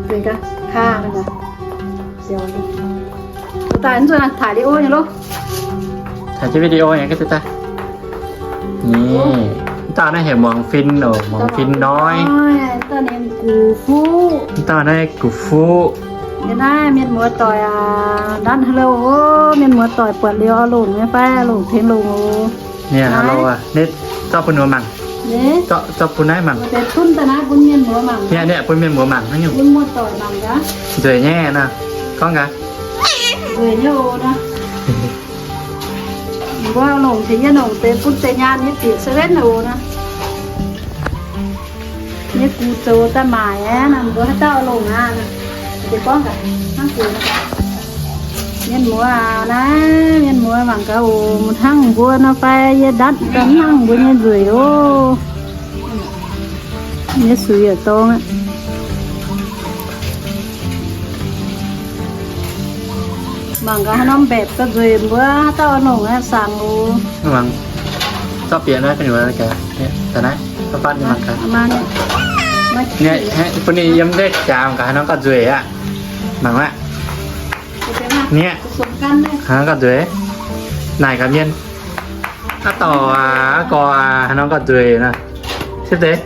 Daaih, daaih, daaih, taaih video nyei loh. Taaih jienv video nyei, daaih, daaih. Ni, dauh naaiv heuc muangx fin oc, muangx fin noi. Dauh naaiv gux fuqv. Dauh naaiv gux fuqv. Yie naaiv mienh muoz doic aac, ndanv hello oc, mienh muoz doic buatc liuz oix longc nyei fai longc tengx longc oc. Ninh zorqv bun ninh mbuo mangc. Zorqv, zorqv bun naaiv mangc. Deix cunv daaih naaiv bun mienh muoz mangc. Ninh, ninh bun mienh muoz mangc hnangv nyungc. Bun muoz-doic mangc gaax. Nzueic nyei nor. Gorngv gaax. Nzueic nyei oc nor. Mbuo longc tengx yie longc deix bun deix nyaanh nyei bieqc seven oc nor. Nyei gux zoux daaih maaic aqv, mbuo haaix dauh longc aqv. Deix gorngv gaax, hnangv gux. Mienh muoz aac, naaiv mienh muoz mangc gaax oc, hnangv mbuo nor fai yie ndanv gaax hnangv mbuo nyei nzueic oc. Nyei suix yietc dorng aqv. Mangc gaax haaix norm mbaeqc ga'nzueic mbuo haaix dauh longc aqv, saangx oc. Zorqv bieqc naaiv gu'nyuoz gaax, daaih naaiv, baav baav mangc gaax. Bun ninh yiem ndeic jaax mangc gaax haaix norm ga'nzueic aqv. Mangc aqv. Ni, haaix norm ga'nzueic? Naaic gaax mienh. Aav dauh aac, aav gorx aac, haaix norm ga'nzueic nor? Sipv deix.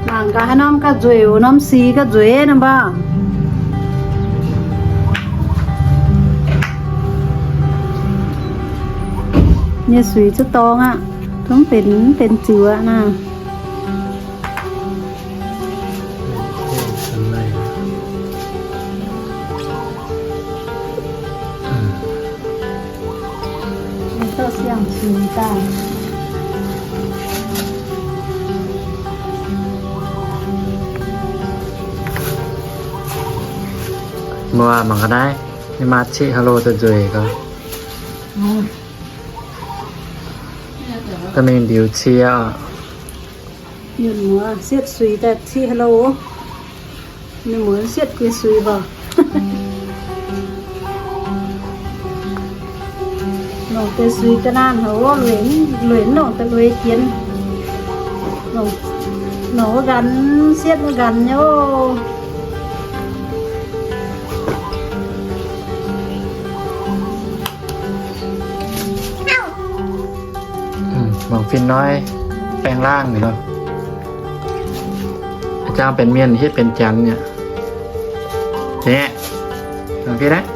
Mangc gaax haaix norm ga'nzueic, norm sic ga'nzueic nor mbaah. Nyei suix zuqc dorng aqv, zungv benx, benx ziux aqv naaiv. Mbuo mangc gaax naaiv, ninh maa ciqv haaix lo daaih nzueic gau. Da'mingh ndiux cie oc. Mienh muoz sietv suix daaih ciqv haaix lo. Mienh muoz sietv guix suix mbaah. Longc deix suix ga'naanh haic oc, lueic, lueic longc daaih lueic jienv. Longc wuov nqanx sietv wuov nqanx nyei oc. Mangc fin-noix baeng laangh nor. Jang benx mienh hitv benx janx nyei. Nyei. Mangc fin naaiv.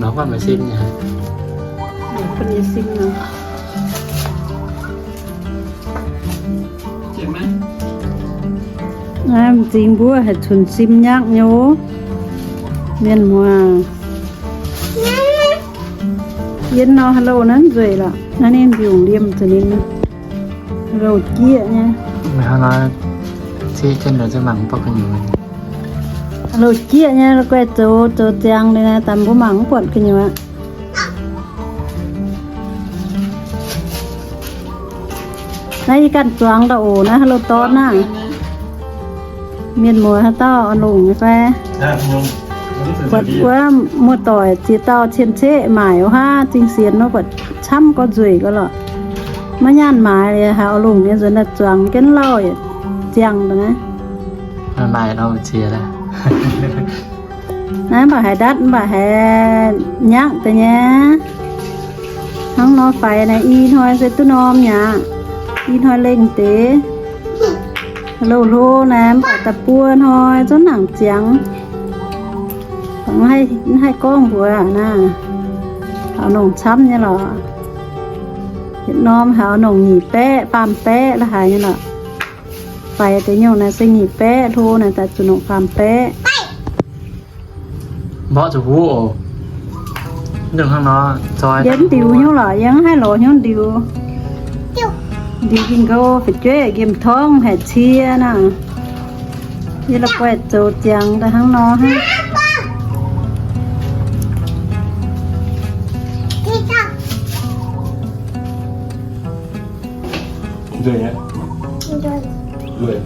Nor baac maiv sin nyei. Bun yie sim nor. Naaiv m'zing mbuo haih cunx sim nyaqv nyei oc. Mienh muoz. Yie nor haaix lo naaiv nzueic lorqc. Naaiv ninh mbiungc liemh za'gengh nor. Haaix lo jieqv nyei. Haaix lo jieqv nyei, la'guaih zoux, zoux ziangx liuz naaiv daaih mbuo mangc mv buatc gu'nyuoz aqv. Naaiv yie ganh zuangx daaih oc, naaiv haaix lo dorn naaiv. Mienh muoz haaix dauh oix longc nyei fai? Buatc wuov muoz-doic ziex dauh cien-ceqv maaic wuov haav, zingh sienx nor buatc camv gau nzueic gau lorqc. Maiv nyaanh maaiz liuz, haiz oix longc nyei nzuonx daaih zuangx jienv lauh yietc ziangh daaih naaiv. Naaiv mv baac haiz ndatv, mv baac haiz nyangv deix nyei. Hnangv nor faix naaic i hnoi se duqv norm mi'aqv. I hnoi lengh deix. Hlo hlo naaic mv baac da'buo hnoi zungv nangc ziangx. Mv haih gorngv mbuox naaic. Haaix nongc camv nyei lorqc. Yietc norm haaix nongc nyic baeqv, faam baeqv la'haaix nyei lorqc. Faix deix nyungc naaic se nyic baeqv, hlo naaic daaih zuqc nongc faam baeqv. Mborqv zuqc huv oc. Yie mv ndiux hnyouv lorqc, yie mv haih lorz hnyouv ndiux. Ndiux ging-nqou fu'jueiv nqemh torngv haic cie naaic. Yie la'guaih zoux ziangx daaih hnangv nor hnangv. Nzueic nyei. Nzueic.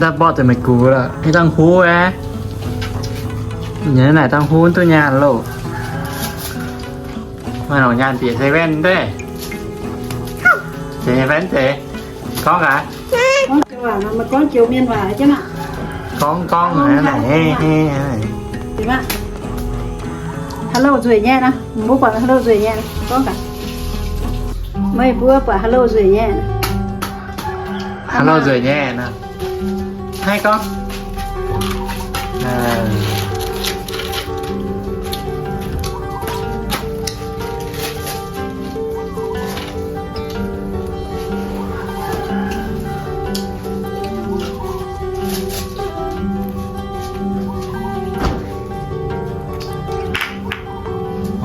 Daaih mborqv deix maiv gux lorqc, ih dangh huv aeqv. Nyei naaic dangh huv duqv nyaanh loh. Maaih norqc nyaanh bieqc seven deix. Seven deix. Gorngv gaax. Gorngv joux waac, meih gorngv joux mienh waac jienv maah. Gorngv, gorngv naaic, naaic, hei, hei, hei. Hello nzueic nyei nor, mbuo buatc hello nzueic nyei nor, gorngv gaax. Meih mbuo buatc hello nzueic nyei nor. Hello nzueic nyei nor. Haih gorngv.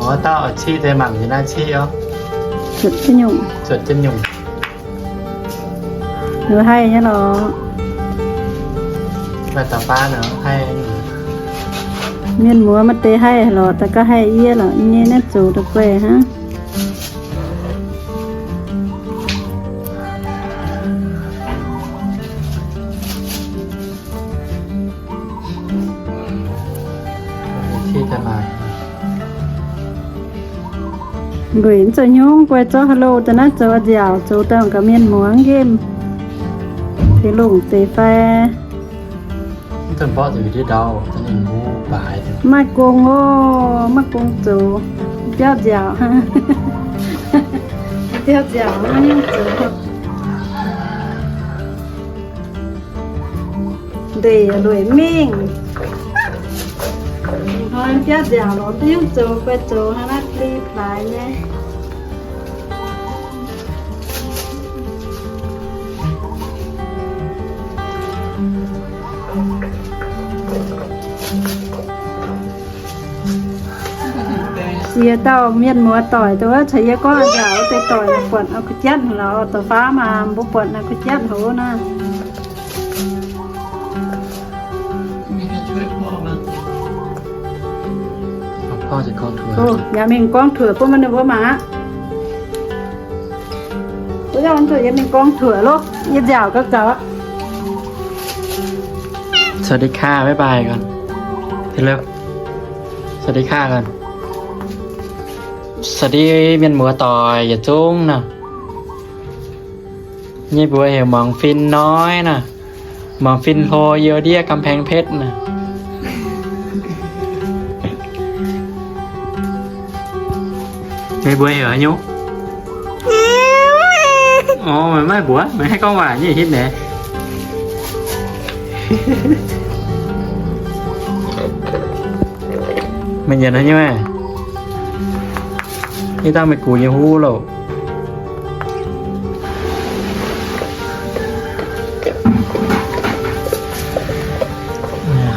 Orv, dauh oix ciqv deix mangc nyei naaiv ciqv orv. Zuotc jienv nyungc. Zuotc jienv nyungc. Haih nyei lorqc. Mienh muoz maaih deix haih lorqc, daaih gauh haih yie lorqc, yie nyei naaiv zoux da'guaih hnangv. Mbuo zoux nyungc guai zorqv hello daaih naaiv zoux nziaauc, zoux daaih gaax mienh muoz nqemh deix longc deix fai. Maaih gong oc, maaih gong zoux. Biauv nziaauc, biauv nziaauc zoux. Ndeic lueic mingh. Hnoi biauv nziaauc lorz duqv nyungc zoux, guai zoux hnangv naaiv pli plaaix nyei. Yie dauh mienh muoz doic dongh wuov caux yie gorngv nziaauc wuov deix doic buatc kuh jatv lorz, da'faam maah, mbuo buatc naaiv kuh jatv hlo naaiv. Yaac mingh gorngv tuoc bun ninh mbuo mangc aqv. Yie mingh gorngv tuoc loh, yie nziaauc gauh gaux. สวัสดีค่ะ บ๊ายบายก่อน เร็ว สวัสดีค่ะก่อน สวัสดี mienh muoz doic yietc zungv naaic. Nyei mbuox heuc Muangx Fin Noi naaic. Muangx Fin hlo yie ndiev กำแพงเพชร naaic. Nyei mbuox heuc haaix nyungc? Orv, meih maiv mbuox, meih haih gorngv waac nyei hitv naaic. Meih nyanc haaix nyungc? Ih dangh meih gux nyei huv loh.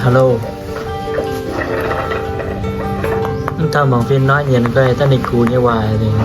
Hello. Mv taux Muangx Fin Noi nyienz guai daaih ninh gux nyei waac nzengc.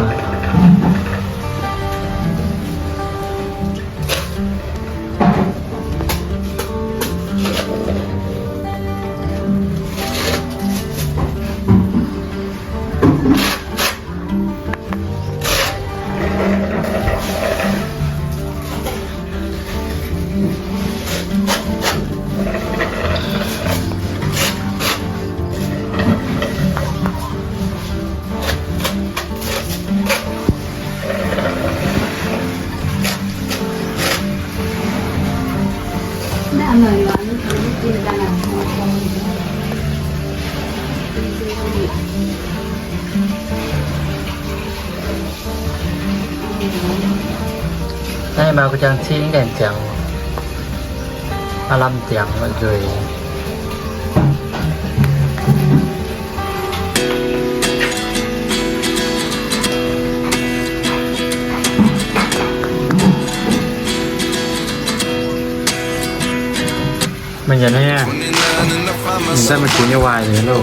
Naaiv maaih gu'jang cing gaengh ziangx, aav lamh ziangx nzueic. Meih nyanc naaiv, nyanc daaih meih gux nyei waac nzengc loh.